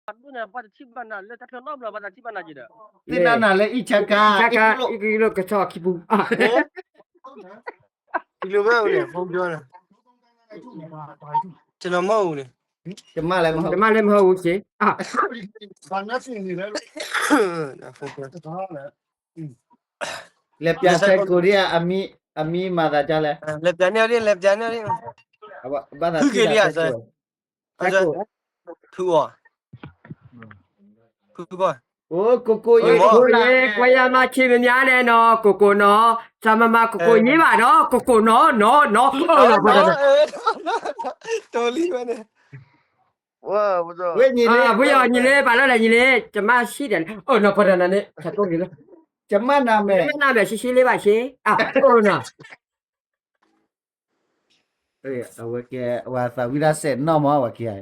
ပှၤဒိၣ်န့ၣ် ပှၤတထံၣ်ဘၣ်နၤလၢတၢ်ချၢနီတဘျီ ပှၤတထံၣ်ဘၣ်နၤက့ၤဒီး သ့ၣ်နၤနၤလၢအံၣ်ဆၢကါ အံၣ်ဆၢကါ အံၣ်ကံလိၣ်ကဆီခံပူ ကမၣ်လၢမဟါအူက့ လဲၤပျးစဲကိးဒ် အမံမၤသးဒ်လဲၣ် လဲၤပျးန့ၢ်ဒ် လဲၤပျးန့ၢ်ဒ် ဘၣ်သးထံၣ်လၢစဲကိး ထုအီၤ ထုကီၢ် အိၣ် ကိကိယ့ ကိကိယ့ ကွဲယၤမၤဆံးမညါန့ၣ်နီၤ ကိကိနီၤ စမမၤကိကိယ့ဘၣ်နီၤ ကိကိနီၤ နီၤ နီၤ တိလံဝဲန့ၣ် ဝဲညီလ့ ဖုယီၤညီလ့ ပာ်လီၤလဲၣ်ညီလ့ ကမၣ်ဆံးဒီး အိၣ်နီၤ ဖီဒီးနၤန့ၣ် ဆကိးဂ့ၤလၢ ကမၣ်နၤမဲာ် ကမၣ်နၤမဲာ် ဆံးဆံးလ့ဘၣ်ဆ့ အိၣ်နီၤ အဝဲကဲ ဝဲသးဝံၣ်ဒၣ်စဲးနီၢ်မး ဝဲကဲ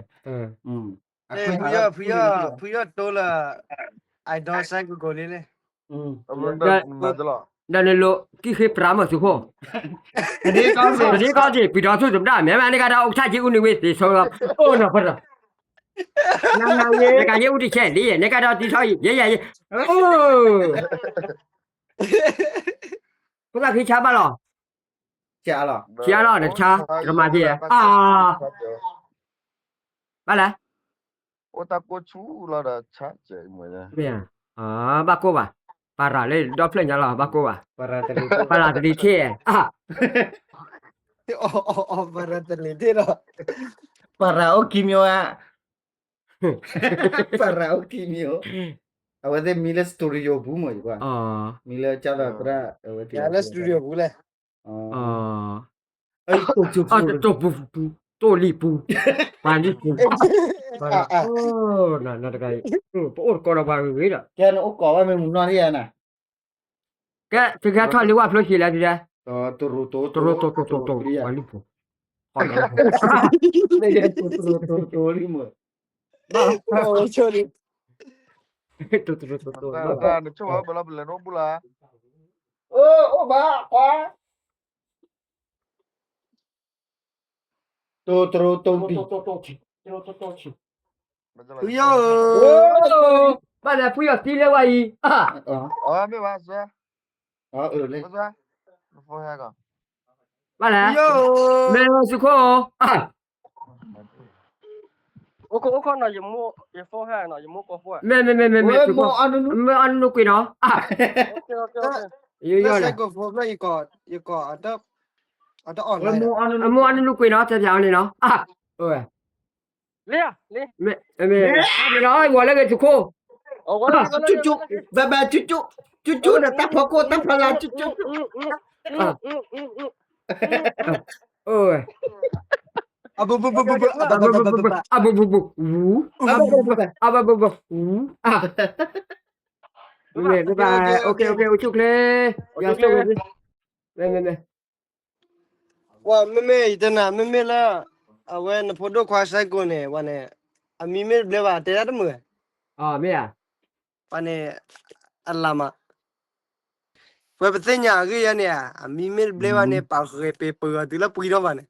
ဖုယီၤ ဖုယီၤ ဖုယီၤတိလၢ I don't စဲကိးကိးလံလံ ဒီးနလိၤ ကံၣ်ဃ့ပြးမးသုးခိၣ် ပဒ့ကီၢ်စ့ၢ် ပဒ့ကီၢ်စ့ၢ် ပံၤဒီးသူၣ်တဘျၣ် မဲမးန့ၣ်ကဒီး အိၣ်ကထါက့အူနံၤဝ့သ့ၣ်ဆိ အိၣ်နီၤဖီဒီး နကယ့အူတဆဲးဒ်ယဲ နကဒီးတံၤထီၣ်ယဲ ယဲ ယဲ ယဲ ဖိသၣ်ခံဆါဘၣ်လီၤ ဆါလီၤ ဆါလီၤ နဆါ ကမၤက့ၤ အါ ဘၣ်လဲၣ် အိၣ်တၢ်ကိၢ်ဆူၣ်လီၤဒီးဆါ မ့ၢ် ဘၣ်ကိၢ်ဘၣ် ပၤရၤလၢဒီဖျၢၣ်ညါလီၤ ဘၣ်ကိၢ်ဘၣ် ပၤရၤတလံၤထ့ၣ် ပၤရၤတလံၤထ့ၣ်လီၤ ပၤရၤအိၣ်ခံမံၤဧါ ပၤရၤအိၣ်ခံမံၤဧါ အဝဲသ့ၣ်မံလၢ studio ပူၤမ့ၢ်ယကွၢ် မံလၢကၢ်သးသရၣ် အဝဲသ့ၣ်လၢ studio ပူၤလဲၣ် တိၢ်ပူၤပူၤ တိၢ်လံပူၤ ပှၤလံပူၤ နတဂၤအံၤ ပအိၣ်တကိးဒီးပှၤဂ့ၤဂ့ၤဒီး ကဲနအိၣ်ကိးဝဲမ့ၢ်မုၢ်နီၢ်ဒ်ယဲနၤ ကဲ တဂဲၤထီၣ်လံဝဲဖျိဆံးလဲၣ်ဒ်လဲၣ် တရိၤတိရိၤတိရိၤတိရိၤ ပှၤလံပူၤ တိရိၤတိရိၤတိရိၤလံမ့ၢ် တိရိၤတိရိၤတိရိၤ နဆိၣ်ဘၣ်ဘၣ်လီၤ ပလဲၤနအိၣ်ဘူးလီၤ အိၣ်ဘၣ်ကွၢ် တိတိတိတိ ဖုယီၤဧၢ, ဘၣ်လဲၣ် ဖုယီၤသံလၢဝဲအံၤ, မ့ၢ်ဘၣ်လဲၣ်, မ့ၢ်သုးခိၣ်ဧၢ, မ့ၢ်မ့ၢ်မ့ၢ်မ့ၢ်သုးခိၣ်, မ့ၢ်အီနူနူကွံာ်နီၤ, ယီၤလဲၣ်, အမိၢ်အီနူနူကွံာ်နီၤ တဲပၠးအီၤန့ၣ်နီၤ, မ့ၢ်မ့ၢ်မ့ၢ် ဝဲလၢဂ့ၤသုးခိၣ်, ဘၣ်ဘၣ် ကၠူကၠူ ဘၣ်ဘၣ် ကၠူကၠူ ကၠူကၠူဒီးတၢ်ဖီခိၣ်တၢ်ဖီလာ် ကၠူကၠူ, အဘူးဘူးဘူးဘူးဘူး အဘူးဘူးဘူးဘူး အဘူးဘူးဘူးဘူး မ့ၢ်ဘၣ် အိၣ်ဆူၣ်ချ့, ယွၤဆိၣ်ဂ့ၤ, မ့ၢ်မ့ၢ်မ့ၢ် ဝဲမ့မ့ၢ်ယတနၤ မ့မ့ၢ်လၢ အဝဲနဖိဒိၣ်ခွါစဲကိးန့ၣ် ဝဲန့ၣ် အမံၤမ့ၢ်တဘျဲဘၣ် တဲဒၣ်တမုာ်, မ့ၢ်ဧါ, ပှၤန့ၣ် အလၢမး, ပဝဲပသ့ၣ်ညါအဂ့ၢ်ယဲန့ၣ် အမံၤမ့ၢ်တဘျဲဘၣ်န့ၣ် ပာ်ဃဲၤပ့ၤပၢၤအီၤတုၤလၢပှံၤထီၣ်ဘၣ်န့ၣ်,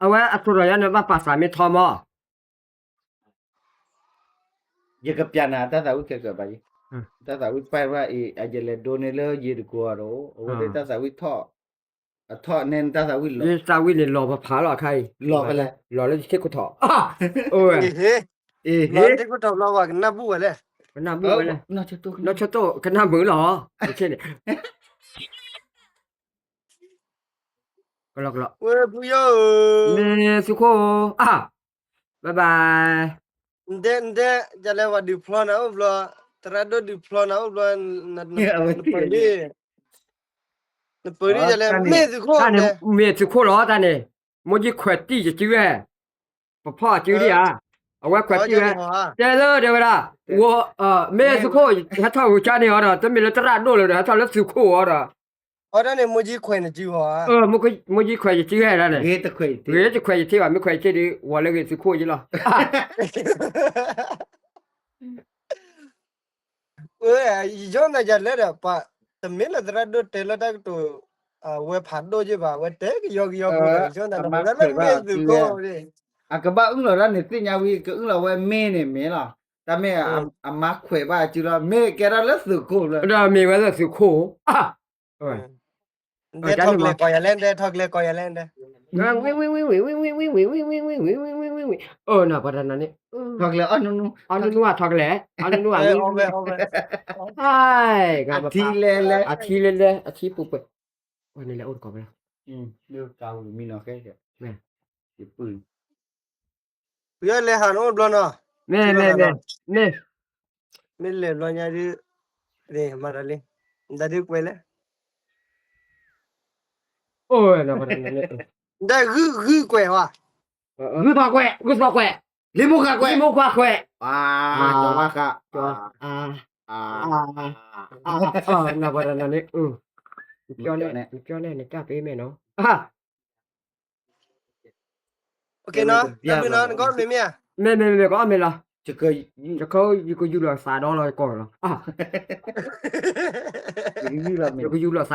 အဝဲအတိၢ်ဒီးယၤန့ၣ် ဘၣ်ပာ်သးမ့ၢ်ထီမး, ယကပျးနၤ တၢ်သးဝံၣ်ခဲကၢးဘၣ်ယံၤ, တၢ်သးဝံၣ်ပာ်ဘၣ်အံၤ အယလဲၤဒိးန့ၢ်လၢယံၤတကိးအီၤဒီး အဝဲသ့ၣ်တၢ်သးဝံၣ်ထီၣ်, အထီၣ်နဲနတၢ်သးဝံၣ်လီၤ, ယသးဝံၣ်န့ၣ်လီၤဖးဖးလီၤအခါအံၤ, လီၤဖဲလဲၣ်, လီၤလၢယထံၣ်ခိၣ်ထီၣ်, အ့ၣ်, လီၤလၢထံၣ်ခိၣ်ထီၣ်ဘျီဝဲ ကနၣ်ဘူၣ်ဝဲလဲၣ်, ကနၣ်ဘူၣ်ဝဲလဲၣ်, နီၢ်ဆိတိၣ် ကနၣ်မုာ်လီၤ, တထံၣ်န့ၣ် ကလီကလီ, ဝဲဖုယီၤဧၢ, မ့ၢ်သုးခိၣ်ဧၢ, ဘၣ်ဘၣ်, နတဲ နတဲ ယလဲၤဝဲဒုးဖျီနၤအိၣ်ဘျီ, သရၣ်ဒိၣ်ဒုးဖျီနၤအိၣ်ဘျီ, နပၢၤဒ်, နပၢၤဒ်ယလဲၤ မ့ၢ်သုးခိၣ်, မ့ၢ်သုးခိၣ်လီၤတၢ်န့ၣ်, မိၢ်ကံခွဲးတံၢ်ယစုဝဲ, ပဖီၣ်အစုဒံးဧါ, အဝဲခွဲးတံၢ်ဝဲ, တဲလၢတဲဝဲဒၣ်, မ့ၢ်သုးခိၣ် ဟဲထီၣ်ဂုၤကၢန့ၣ်အီၤဒီး တမ့ၢ်လၢသရၣ်ဒိၣ်လၢၤဒီး ဟဲထီၣ်လၢသုးခိၣ်အီၤဒီး အီၤဒၣ်န့ၣ် မိၢ်ကံခွဲးနစုဧါ, မိၢ်ကံခွဲးယစုဟဲဒၣ်န့ၣ်, ဂ့ၤတခွဲးယထံၣ်ဘၣ်, မ့ၢ်ခွဲးယထံၣ်ဒီး ဝံၤလၢဂ့ၤသုးခိၣ်ယလီၤ, ဝဲ ယဆိကမိၣ်ယလဲၤဒီး ပှၤတမ့ၢ်လၢသရၣ်ဒိၣ်တဲလၢတၢ်ကတိၤ အဝဲဖးဒိၣ်ယ့ၣ်ဘၣ် အဝဲတဲကယီကယီဖိဒီး ယဆိကမိၣ်သးလၢမ့ၢ်သုးခိၣ်န့ၣ် အကဘၣ်အုၣ်လီၤတၢ်န့ၣ် သ့ၣ်ညါဝံၤ ကအုၣ်လီၤဝဲမ့ၢ်န့ၣ်မ့ၢ်လီၤ. တၢ်မ့ၢ်အမါခွဲးဘၣ်အစုလီၤ မ့ၢ်ကဲထီၣ်လၢသုးခိၣ်လၢ ဒီးမ့ၢ်ဝဲလၢသုးခိၣ် ထီၣ်ကျဲကိးယၤလဲၣ်ဒဲ ထီၣ်ကျဲကိးယၤလဲၣ်ဒဲ ဝံၤ ဝံၤ ဝံၤ ဝံၤ ဝံၤ ဝံၤ ဝံၤ ဝံၤ ဝံၤ ဝံၤ ဝံၤ ဝံၤ အၢ နၢ်ပှၤတၢ်နၤန့ၣ် ထီၣ်ကျဲ အီနူနူ ထီၣ်နူနူ ထီၣ်ကျဲ အီနူနူ ဝံၤ ဝံၤ ဝံၤ ဟဲ အထံလဲလဲ အထံလဲလဲ အထံပူၤပှဲၤ ဝဲန့ၣ်လဲၤအိၣ်တကိးဝဲလီၤ မ့ၢ် ပယီၤလဲၤဟးနအိၣ်တဘျီနီၤ မ့ၢ် မ့ၢ် မ့ၢ် မ့ၢ်လဲၤဘျီညါဒုး မၤတၢ်လံ ဒၣ်ဒုးကွဲးလဲၣ် အိၣ်ဝဲနီၤ ဒၣ်ဂုၢ်ဂုၢ်ကွဲးဝဲ ဂုၢ်သီကွဲး ဂုၢ်သီကွဲး လံမိၢ်ဃာ်ကွဲး လံမိၢ်ဃာ်ကွဲး အါ ကဝါဃာ် နၤပှၤတၢ်နၤန့ၣ် နကၠီန့ၣ် နကၠီန့ၣ် နကၢ်ပ့ၤမဲာ်နီၤ မ့ၢ်မ့ၢ်မ့ၢ် ကအီၣ်မ့ၤလီၤ ယကယူၤလီၤသးဒီလီၤ ယကီၢ်လီၤ ယကယူၤလီၤသးဒီလီၤလီၤ ယၤအံၤ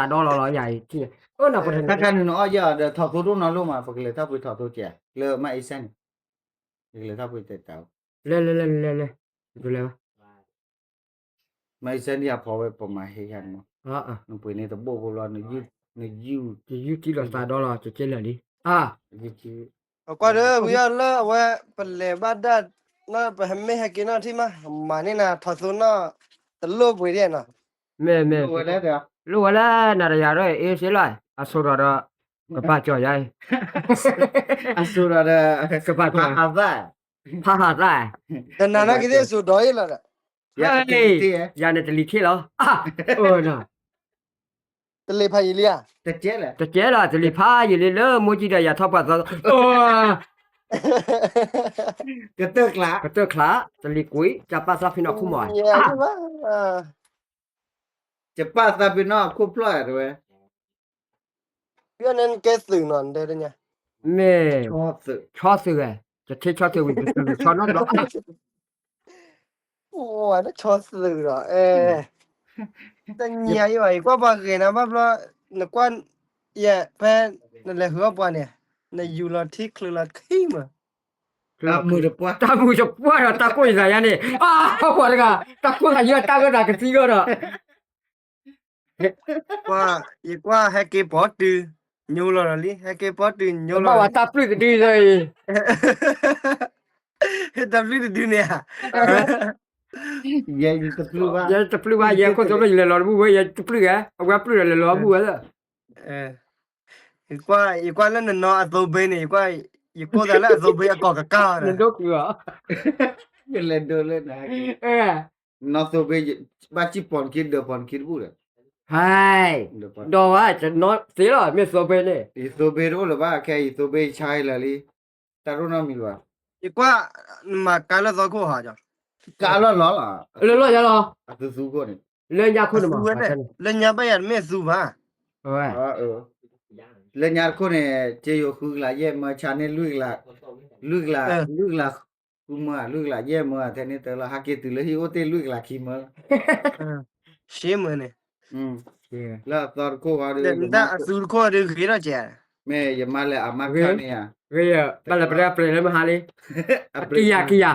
တၢ်ခါန့ၣ်နအီၣ်ယၤဒီးထီၣ်သိတအိၣ်နီတလိၣ်မး ပကလဲၤထီၣ်ပှ့ၤထီၣ်သိကဲး လၢမၢ်အ့စဲန့ၣ် ပကလဲၤထီၣ်ပှ့ၤတဲတၢ် လဲၤလဲၤလဲၤလဲၤလဲၤ ပကလဲၤ မၢ်အ့စဲန့ၣ် ယဖီဝဲပမၤဟ့ယၤန့ၣ်မး နပှ့ၤန့ၣ်တဘိၣ်ဖိလီၤ နယူၢ် ယယူၢ်ထံလီၤသးဒီလီၤ ကကဲလၢာ်လံ အကွၢ်ဒီး ဝံၤအီၤလၢအဝဲ ပလဲၤဘၣ်ဒၣ် နီၢ်ပဟဲမ့ၢ်ဟဲက့ၤနီၢ်ထံၣ်မး မၤန့ၢ်နၤထီၣ်သိနီၢ် တလိၣ်ပှ့ၤဒ်နီၤ မ့ၢ်မ့ၢ် လိၣ်ဝဲလၢနၤတယၤဒီး အ့စ့လီၤ အစိာ်ထီၣ်ဒီး ကဘၣ်ကၠီၤယၤအံၤ အစိာ်ထီၣ်ဒီး ကဘၣ်ကၠီၤ ဖးဟးသၣ် ဖးဟးသၣ် တနၤနာ်က့ၤသ့ၣ်စိာ်ဒီးအ့ၣ်လီၤဒီး ယၤန့ၣ်တလံၤထ့ၣ်လီၤ တလံၤဖးယံာ်လံဧါ တကဲလီၤ တလံၤဖးယံာ်လံလၢမိၢ်ကံဒီးယၤထီၣ်ပှၢ်သီ ကတၢၢ်ချး ကတၢၢ်ချး တလံၤကွံာ် ကပာ်သးဖံးနီၣ်ခိၣ်မီၢ် ကပာ်သးဖံးနီၣ်ခိၣ်ဖျီၣ်တဲဝဲ ပန့ၣ်ကဲသုးနီၤ တဲတညါ မ့ၢ် ဆီသုးဝဲ ကထ့ဆီသုးဝံၤ ကဆီနီတဘျီ အိၣ်ဝဲလၢဆီသုးဒီး တညါအံၤဘၣ် ယကွၢ်ပှၤဂ့ၤနၤဘၣ်ဘျီ နကွၢ် ယဲ ဖဲ နလဲၤဃုအီၣ်ပှၤန့ၣ် နယူၤလီၤထံချုးလီၤခံမး တၢ်မုာ်တပှၢ် တၢ်မုာ်တပှၢ်ဒီးတၢ်ကိၢ်ယသးယါန့ၣ် အါ ပှၤတဂၤ တၢ်ကိၢ်သးယါတၢ်ဂၢၢ်တၢ်ကသံဂၢၢ်ဒီး ကွၢ်ယကွၢ်ဟဲက့ၤပီတုၤ ညိလီၤဒီးလံ ဟဲက့ၤပီတုၤညိလီၤ ဘၣ်ဝဲတၢ်ပျုၢ်တဒုဒီးအံၤ ဟဲတၢ်ပျုၢ်တဒုန့ၣ်ဧါ ယဲယတပျုၢ်ဘၣ် ယဲတပျုၢ်ဘၣ် ယဲခိၣ်သိလၢယလဲၤလီၤတဘူၣ်ဝဲ ယတပျုၢ်ဧါ အဝဲပျုၢ်ဒီးလဲၤလီၤဘူၣ်ဝဲလၢ ယကွၢ်လၢနနီၤအသိဘ့န့ၣ် ယကွၢ် ယကိၢ်သးလၢအသိဘ့အကီၢ်ကကါ နဒိၣ်ကွံာ်အီၤ ယလဲၤဒိးလၢန နီၢ်သိဘ့ ဘၣ်စံၣ်ပီၣ်နခံဒၢးပီၣ်နခံတဘူၣ်ဒီး ဟဲ ဒီးဝဲ တနီၢ်သ့လီၤ မ့ၢ်သိဘ့န့ၣ် ယသိဘ့တအိၣ်လၢၤဘၣ် ခဲအံၤယသိဘ့ယဆါလၢာ်လံ တၢ်ရိၣ်နီတမံၤလၢၤဘၣ် ယကွၢ် နမၤကါလၢသီခိၣ်ဟီ ကါလီၤလီၤလီၤ လၢလီၤယါလီၤ အသူသူခိၣ်န့ၣ် လၢညါခိၣ်န့ၣ်မး လၢညါဘၣ်ယၤတမ့ၢ်အသူဘၣ် လၢညါတခိၣ်န့ၣ် က့ယိၤဃုကလးယဲၢ်မၢဆါန့ၢ် လွံၢ်ကလး လွံၢ်ကလးဃုမၢ လွံၢ်ကလးယဲၢ်မၢ ထဲန့ၣ်တၢ်လီၤ ဟဲက့ၤတုၤလၢဟံၣ်အိၣ်တ့ၢ်လွံၢ်ကလးခံမၢ ရှ့မၢန့ၣ် လၢအသီတခိၣ်ဃီဒီး တၢ်အသူတခိၣ်ဒီးဂ့ၤထီၣ်ကဲ မ့ၢ်ယမါလဲၤအမါခါန့ၣ်ဧါ ဂ့ၤ ဘၣ်လဲၤပှဲၤပှဲၤလၢမဟါလံ အကံယၤကံယၤ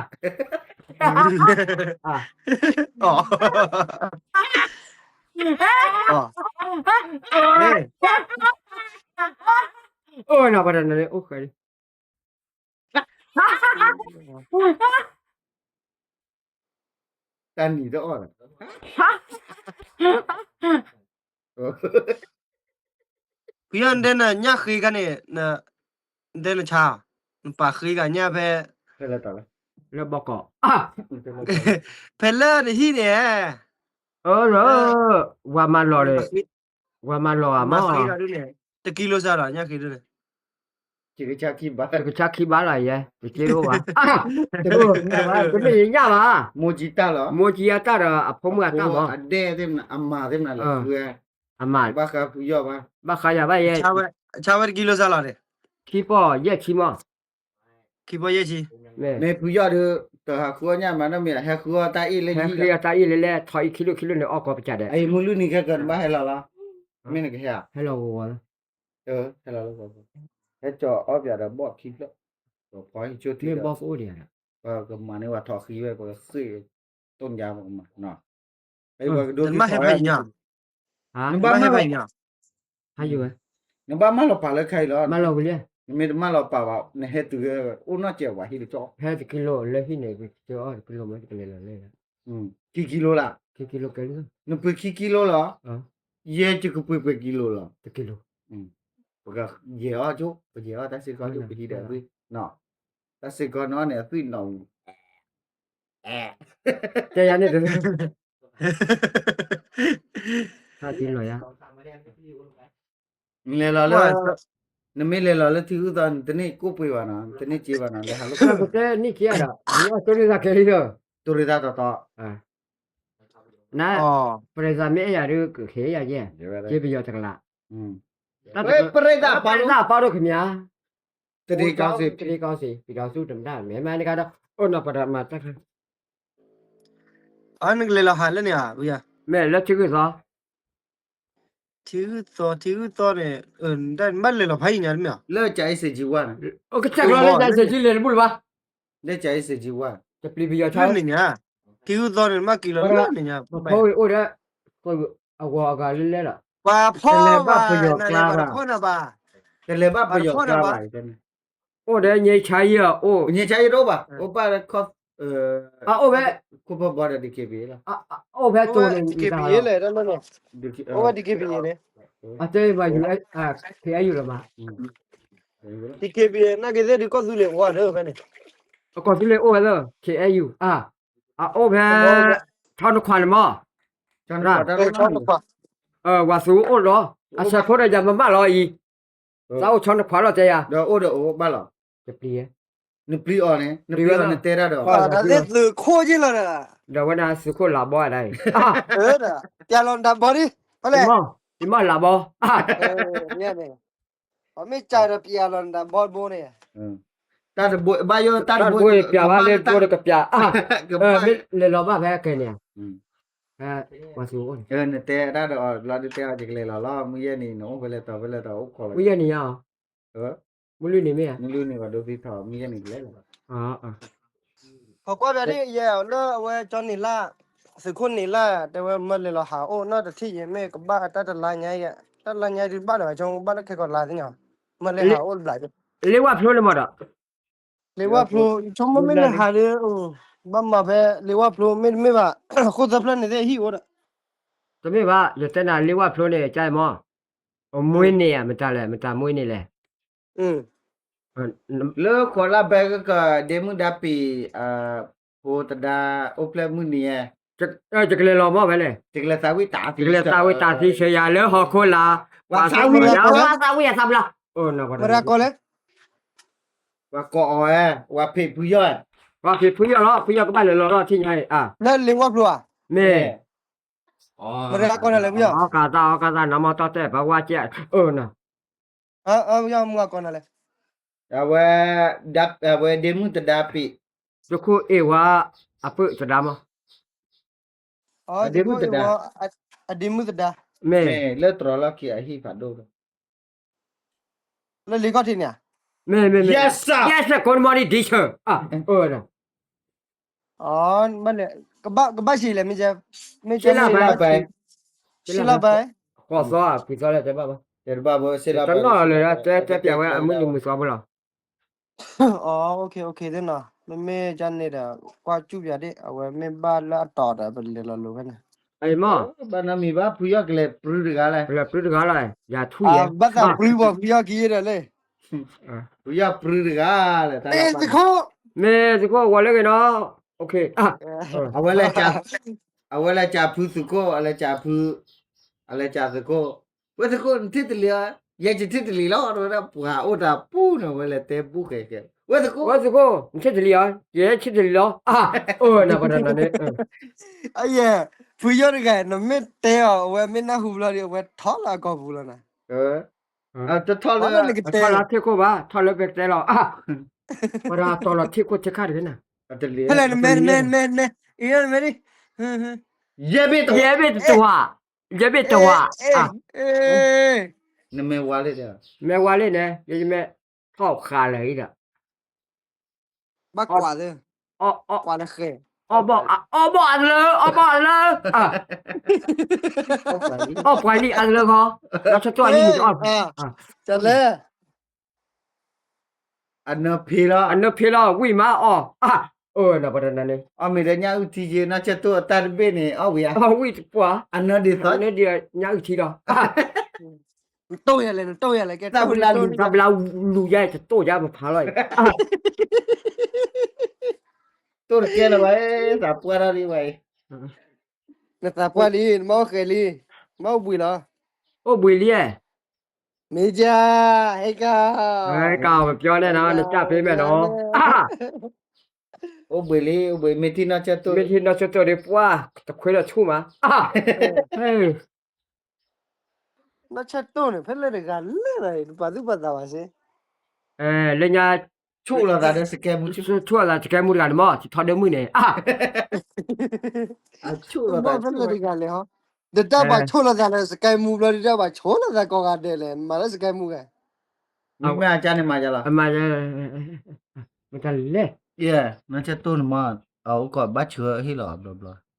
အိၣ်နၤပှၤတနၤန့ၣ် အိၣ်ဃဲလံ တၢ်နံၤတအီၣ်လၢ ဖုယီၢ်နတဲနညၣ်ဃ့ခါန့ၣ် နတဲနဆါ နပာ်ဃ့ဂၤညၣ်ဖဲ လၢဘီကီး ဖဲလၢနဟံၣ်န့ၣ် အၢ ဝၤမၤလီၤဒီး ဝၤမၤလီၤဂၤမး တကံလိစၢ်လီၤ ညၣ်ဃ့ဒ်န့ၣ် တကဆါခံဘးလီၤယဲ တက့တအိၣ်ဘၣ် တမ့ၢ်ယညၣ်ဘၣ် မိၢ်ကံတၢ်လီၤ မိၢ်ကံအတၢ်ဒီးအဖိမုၣ်အတၢ်မး အဒဲသ့ၣ်မနုၤ အမၤသ့ၣ်မနုၤလဲၣ် အမၤ ဘၣ်ဃးဖုယီၢ်ဘၣ် ဘၣ်ဃးယၤဘၣ်ယဲ ဆါဝဲတကံလိစၢ်လီၤန့ၣ် ခံပီၢ်ယဲၢ်ဆံမး ခံပီၢ်ယဲၢ်ဆံ မ့ၢ်ဖုယီၢ်ဒီး တဟးဃုအီၣ်ညၣ်မးနီတမံၤ ဟဲဃုအီၣ်တၢ်အ့ၣ်လၢဟံၣ်လီၤ. ဟဲဃုအီၣ်တၢ်အ့ၣ်လၢလဲၣ် ထီအံၤခံလိၣ်ခံလိၣ်န့ၣ် အီၣ်ကီပစၢ်ဒဲး. အံၤမုၢ်လွံၢ်နံၤခဲကၢၤနဘၣ်ဟဲလီၤလီၤ. မ့ၢ်နကဟဲဧါ. ဟဲလီၤဂီၤဂီၤလီၤ. ဟဲလီၤလီၤဂီၤဂီၤ. ဟဲကၠီၤအီၣ်ပၠးဒီးဘီၣ်ခံဖျၢၣ်, ပဖီဟံၣ်ဆိတံၢ်ဒီး, ပကမၤန့ၢ်ပှၤထီၣ်ဃံဝဲ ပကဃ့ၢ်တိၢ်ညါပကမၤ, ပကဒိးသ့ၣ်ညါ, နဘၣ်မၢလီၤ, နဘၣ်မၢလီၤပာ်လၢခဲအံၤလီၤ, နမ့ၢ်တမၢလီၤပာ်ဘၣ် နဟဲတုၤအိၣ်နီၢ်ကဲးဝဲဟံၣ်တကီၢ်, ဟဲတကံလိလၢဟံၣ်န့ၣ် ပကအီၣ်တကံလိမ့ၢ်တကလဲၤလီၤလဲၣ်, ခံကံလိလၢ, နပှ့ၤခံကံလိလီၤ, ယဲယကပှ့ၤပှဲၤကံလိလီၤ, ပကယဲၤအီၣ်ကၠိ ပယဲၤအီၣ်တၢ်စ့ၢ်ကီးကၠိ ပဟံးဒီးအသွံၣ်, တၢ်စ့ၢ်ကီးနီၢ်န့ၣ် အသွံၣ်နီၢ်ဝံၤ တဲယၤန့ၣ်တ ဟးက့ၤလီၤယၤ, နလဲၤလီၤလၢ, နမ့ၢ်လဲၤလီၤလၢထံဂုၢ်သီ နတန့ၢ်ကိၣ်ပှ့ၤဘၣ်နီၤ နတန့ၢ်စ့ဘၣ်နီၤ လဲၤဟးလၢ, တဲနံၣ်ခံဂၤဒီး မ့ၢ်အီၣ်တိရ့ၣ်သးခဲလံဒီး, တိရ့ၣ်သးတီတီ, န, ပရ့သးမ့ၢ်အဲၣ်ယၤဒုးကဟ့ၣ်ယၤယဲ, က့ပယီၤတကလး, ပရ့သးပာ်ဒိၣ်ခမး, တရ့ကီစ့, တရ့ကီစ့ ပဒီစူၣ်တမတၢ် မ့ၢ်မၤန့ၣ်ကဒီး အိၣ်နီၤပဒီးမၤတၢ် နကလဲၤလီၤဟးလၢန့ၣ်ဧါ, မ့ၢ်လၢထံဂုၢ်သီ, ထံဂုၢ်သီ ထံဂုၢ်သီန့ၣ်, ဘၣ်လဲၤလီၤဖးယံၤညါတမ့ၢ်ဧါ, လၢကစၢ်အ့စ့းကၠံဝါန့ၣ်, ကစၢ်ကျီလၢကစၢ်အ့စ့းကၠံလဲၤတဘူၣ်လၢၤဘၣ်, လၢကစၢ်အ့စ့းကၠံဝါ, တပျံၤပယီၤဆါန့ၣ်ညါ, ထံဂုၢ်သီန့ၣ် မ့ၢ်က့ၤလီၤလၢန့ၣ်ညါ, ပဖိအိၣ်ဒီး, အဂီၤအဂၤလၢလဲၣ်လီၤ, ပှၤဖီဘၣ်, တလဲၤဘၣ်ပယီၤကျါဘၣ်, တလဲၤဘၣ်ပယီၤကျါဘၣ်, အိၣ်ဒီး ငြိမ်းချမ်းရေး အိၣ်, ငြိမ်းချမ်းရေး တအိၣ်ဘၣ်, အိၣ်ဘၣ်လၢ ခိၣ်ဖီဘီဒီး DKBA လီၤ, အိၣ်ဖဲကၠိန့ၣ် DKBA လီၤ, အိၣ်ဝဲ DKBA န့ၣ်, အတဲဘၣ် KNU လီၤမး, DKBA နာ်က့ၤသ့ၣ်ဒုးကီၢ်သူလ့ၤဝါဒီးဖဲန့ၣ်, ကီၢ်သူလ့ၤအိၣ်ဝဲလၢ KNU အ, အအိၣ်ဖဲ, ဆီနခွါန့ၣ်မး, ဝၤသူအိၣ်လီၤ, အဆဲးဖိဒီးယၤမမၣ်လီၤအံၤ သးအိၣ်ဆီနခွါလီၤတဲယၤ, ဒီးအိၣ်ဒီးအိၣ်ဘၣ်လီၤ, တပျံၤ, နပျံၤအီၤန့ၣ် နပျံၤအီၤနတဲတၢ်ဒီး, သုးခိၣ်က့လီၤဒီး, ဒီးဝဲဒၣ်သုးခိၣ်လးဘီဒၣ်အံၤ, ပျးလီၤနတၢ်ဘီဒ်, ယမီၢ်လးဘီ, မ့ၢ်ကဒီးပျးလီၤနတၢ်ဘီတဘိန့ၣ်, တၢ်တဘိပျးဘၣ်လၢ တဘိတကပျး, မ့ၢ်လဲၤလီၤဘၣ်ဖဲကဲန့ၣ်, နတဲတၢ်ဒီးအီၤလီၤဒုးတဲအီၤ ယကလဲၤလီၤလီၤ မုၢ်ယဲၢ်နံၤ နအိၣ်ဖဲလဲၣ်တီၤဖဲလဲၣ်တီၤအိၣ်ခိးလီၤ, မုၢ်ယဲၢ်နံၤညါ, မုၢ်လွံၢ်နံၤမ့ၢ်ဧါ, မုၢ်လွံၢ်နံၤဘၣ်ဒိသံထီၣ် မုၢ်ယဲၢ်နံၤကလဲၤလီၤ, ခီကွၢ်ပၠးဒ်ယဲလၢအဝဲကၠီနံၤလၢ်, သုးခိၣ်နံၤလၢ် တဲဝဲမၢလဲၤလီၤဟးအိၣ်နီတထံၣ်ယဲ မ့ၢ်ကဘၣ်တၢ်တလါညါ, တၢ်လါညါဒုးဘၣ်ဒီး ဆိကမိၣ်ဘၣ်လၢခဲကီးလါသ့ၣ်ညါ, မၢလဲၤဟးအိၣ်တဘျီ, လ့ဝၢ်ဖျိန့ၣ်မးဒီး, လ့ဝၢ်ဖျိ, ဆိကမိၣ်မ့ၢ်နဟးဒီး, ဘၣ်မၤဖဲလ့ဝၢ်ဖျိ မ့တမ့ၢ်ဘၣ်, ဃိၣ်သၢဖျၢၣ်န့ၣ်သ့ၣ်ဟံၣ်အိၣ်ဒီး, တမ့ၢ်ဘၣ် ယတဲနၤလ့ဝၢ်ဖျိန့ၣ် ကါအံၤမး, အမွေးနေ့ဧါ မတၤလဲၣ် မတၤမွေးနေ့လဲၣ်, လၢဃိးလါဘဲကကီး ဒ့မုၣ်ဒါပံၤ, ဖိသဒါ, အိၣ်ဖျဲၣ်မုၢ်နံၤဧါ, ယကလဲၤလီၤမးဖဲလဲၣ်, ယကလဲၤသးဝံၣ်တၢ်သံဆၢယၤလၢဟီၣ်ခိၣ်လာ်, ပှၤသးဝံၣ်ယၤသးဝံၣ်ယၤသးဝံၣ်လီၤ, ပှၤကိးအီၤဧါ, ပှၤဖံးဖုယီၢ်, ပှၤဖံးဖုယီၢ်လီၤ ဖုယီၢ်ကဘၣ်လဲၤလီၤထံၣ်ညါအံၤ, လၢလ့ဝၢ်ဖျိဧါ, မ့ၢ်, အီကါသး အီကါသး နမီၢ်တီတဲာ် ပှၤဝါကဲ, အဝဲဒ့မုၣ်သဒါပံၤ, သုးခိၣ်အ့ၣ်ဝါ, အပုၢ်သဒါမး, အဒ့မုၣ်သဒါ, မ့ၢ်လၢတြီၤလီၢ်ခံအဟံၣ်ဖးဒိၣ်လီၤ, လၢလ့ခီၣ်ထံးန့ၣ်ဧါ, မ့ၢ်မ့ၢ်မ့ၢ်, yes sir, ကိးမီၤဒံး ဒံးဆၢ, ကဘၣ်ဆံးလဲၣ်, မ့ၢ်, ဆံးလၢဘၣ်, ဃိးသီဧါ ခွံသီလၢတဲဘၣ်ဘၣ်, တနီၣ်လၢၤ တဲတဲပျးဝဲအမုၢ်နံၤမုၢ်သီဖိလီၤ အ သ့ၣ်နီၤ, မ့မ့ၢ်ကန့ၣ်ဒီး ကွၢ်စူၣ်ပၠးဒ့ၣ် အဝဲမ့ၢ်ဘၣ်လၢအတီၤဒီး ပလဲၤလီၤလိၤဖဲန့ၣ်, အမ့ၢ်, ဘၣ်နီတမံၤဘၣ် ဖုယီၢ်ကလဲၤပြုတဂၤလဲၣ်, ကလဲၤပြုတဂၤလီၤ, ယၤထူယဲ, ဘၣ်သးပြုပှၤဖုယီၢ်ခံဒီးလဲၣ်, ဖုယီၢ်ပြုတဂၤလဲၣ်, သုးခိၣ်, မ့ၢ်သုးခိၣ်ဝဲလၢဂ့ၤနီၤ, အဝဲလဲၤ, အဝဲလဲၤကးဖုသုးခိၣ် အလဲၤကးဖု, အလဲၤကးသုးခိၣ်, ဝဲသုးခိၣ် နထံၣ်တလံၤဧါ, ယဲယထံၣ်တလံၤလီၤ တဲဝဲဒၣ်ပှၤအိၣ်တၢ်ပူၤန့ၣ် ဝဲလဲၤတဲဘူၣ်ဃဲၤဃဲၤ, ဝဲသုးခိၣ်, ဝဲသုးခိၣ် နထံၣ်တလံၤဧါ, ယဲထံၣ်တလံၤလီၤ, အၢ နပှၤတနီၤန့ၣ်, အယဲ, ဖုယီၢ်တဂၤ နမ့ၢ်တဲအီၤ အဝဲမ့ၢ်နၢ်ဟူဘျီဒီး အဝဲထီၣ်လၢအကိာ်ပူၤလီၤနၤ, တထီၣ်လၢ, ထီၣ်လၢထံၣ်ခိၣ်ဘၣ် ထီၣ်လၢပတဲလီၤ, ပှၤဒီးတီၤလီၤထံၣ်ခိၣ်ထံၣ်ခါတဂ့ၤနၤ ဖဲလဲၣ် နမဲ နမဲ နမဲ နမဲ နမဲ ယဲၢ်ဘ့ၣ်တဝး ယဲၢ်ဘ့ၣ်တဝး ယဲၢ်ဘ့ၣ်တဝး နမဲဝါလ့ၣ်ဒီး မဲဝါလ့ၣ်န့ၣ် ယမဲထီၣ်ဃာ်လၢာ်အံၤဒီး ဘၣ်ကွၢ်သ့ ကွၢ်လၢဃဲ အီၣ်ဘီၣ်အလၢ အီၣ်ဘီၣ်အလၢ အီၣ်ပှၤလံအလၢဃီ နီၢ်ဆၢတိၢ်အလံ တလဲ အနၢဖ့လီၤ အနၢဖ့လီၤ ဝံၣ်မးအီၤ အၢ နပှၤတနၤန့ၣ် အီၣ်မ့ၢ်ဒီးညၣ်အုၣ်ထံယ့ နီၢ်ဆၢတိၢ်အတၢ်တဘ့ၣ်န့ၣ် အီၣ်ဝံၤဧါ အီၣ်ဝံၣ်တပှၢ် အနၢဒ်သိး အနၢဒ်ညၣ်အုၣ်ထံလီၤ နတိၢ်ယၤလဲၣ် နတိၢ်ယၤလဲၣ် ကဲ တၢ်ဘျါလူၤ တၢ်ဘျါလူၤယါ တတိၢ်ယါပဖးလီၤ တိၢ်တကဲလၢၤဝဲ သးပှၢ်ထီၣ်လံဝဲ နသးပှၢ်လံ နမ့ၢ်အိၣ်ဃဲလံ မ့ၢ်အိၣ်ဘှံးလီၤ အိၣ်ဘှံးလံ မ့ၢ်က ဟဲက ဟဲက ပပြောန့ၣ်နီၤ နစၢ်ဖဲမဲာ်နီၤ အိၣ်ဘှံးလံ အိၣ်ဘှံး မ့ၢ်ထံၣ်နီၢ်ဆၢတိၢ် မ့ၢ်ထံၣ်နီၢ်ဆၢတိၢ်ဒီး ပှၢ် တခွဲးဒီးဆူၣ်မး နီၢ်ဆၢတိၢ်န့ၣ် ဖဲလဲၣ်တဂၤလဲၣ်ဒီး နပာ်သူၣ်ပာ်သးဘၣ်စ့ၢ် လၢညါ ဆိၣ်လီၤသးဒီးစကဲမူ ဆိၣ်လီၤသးစကဲမူတဂၤန့ၣ်မး ထီၣ်ဒၢမုၢ်န့ၣ် ဆိၣ်လီၤသးဖဲလဲၣ်တဂၤလဲၣ်ဟီ ဒီးတၢ်ဘၣ်ဆိၣ်လီၤသးလၢစကဲမူဘျီဒီး တၢ်ဘၣ်ဆိၣ်လီၤသးကိးဂၤဒဲးလဲၣ် မၤလၢစကဲမူဂၤ မ့ၢ်အကါန့ၣ်မၤယါလီၤ မတလဲၣ် နီၢ်ဆၢတိၢ်န့ၣ်မး အအိၣ်ကီးဘၣ်ဆၢဟ့ၣ်လီၤဘျီဘျီ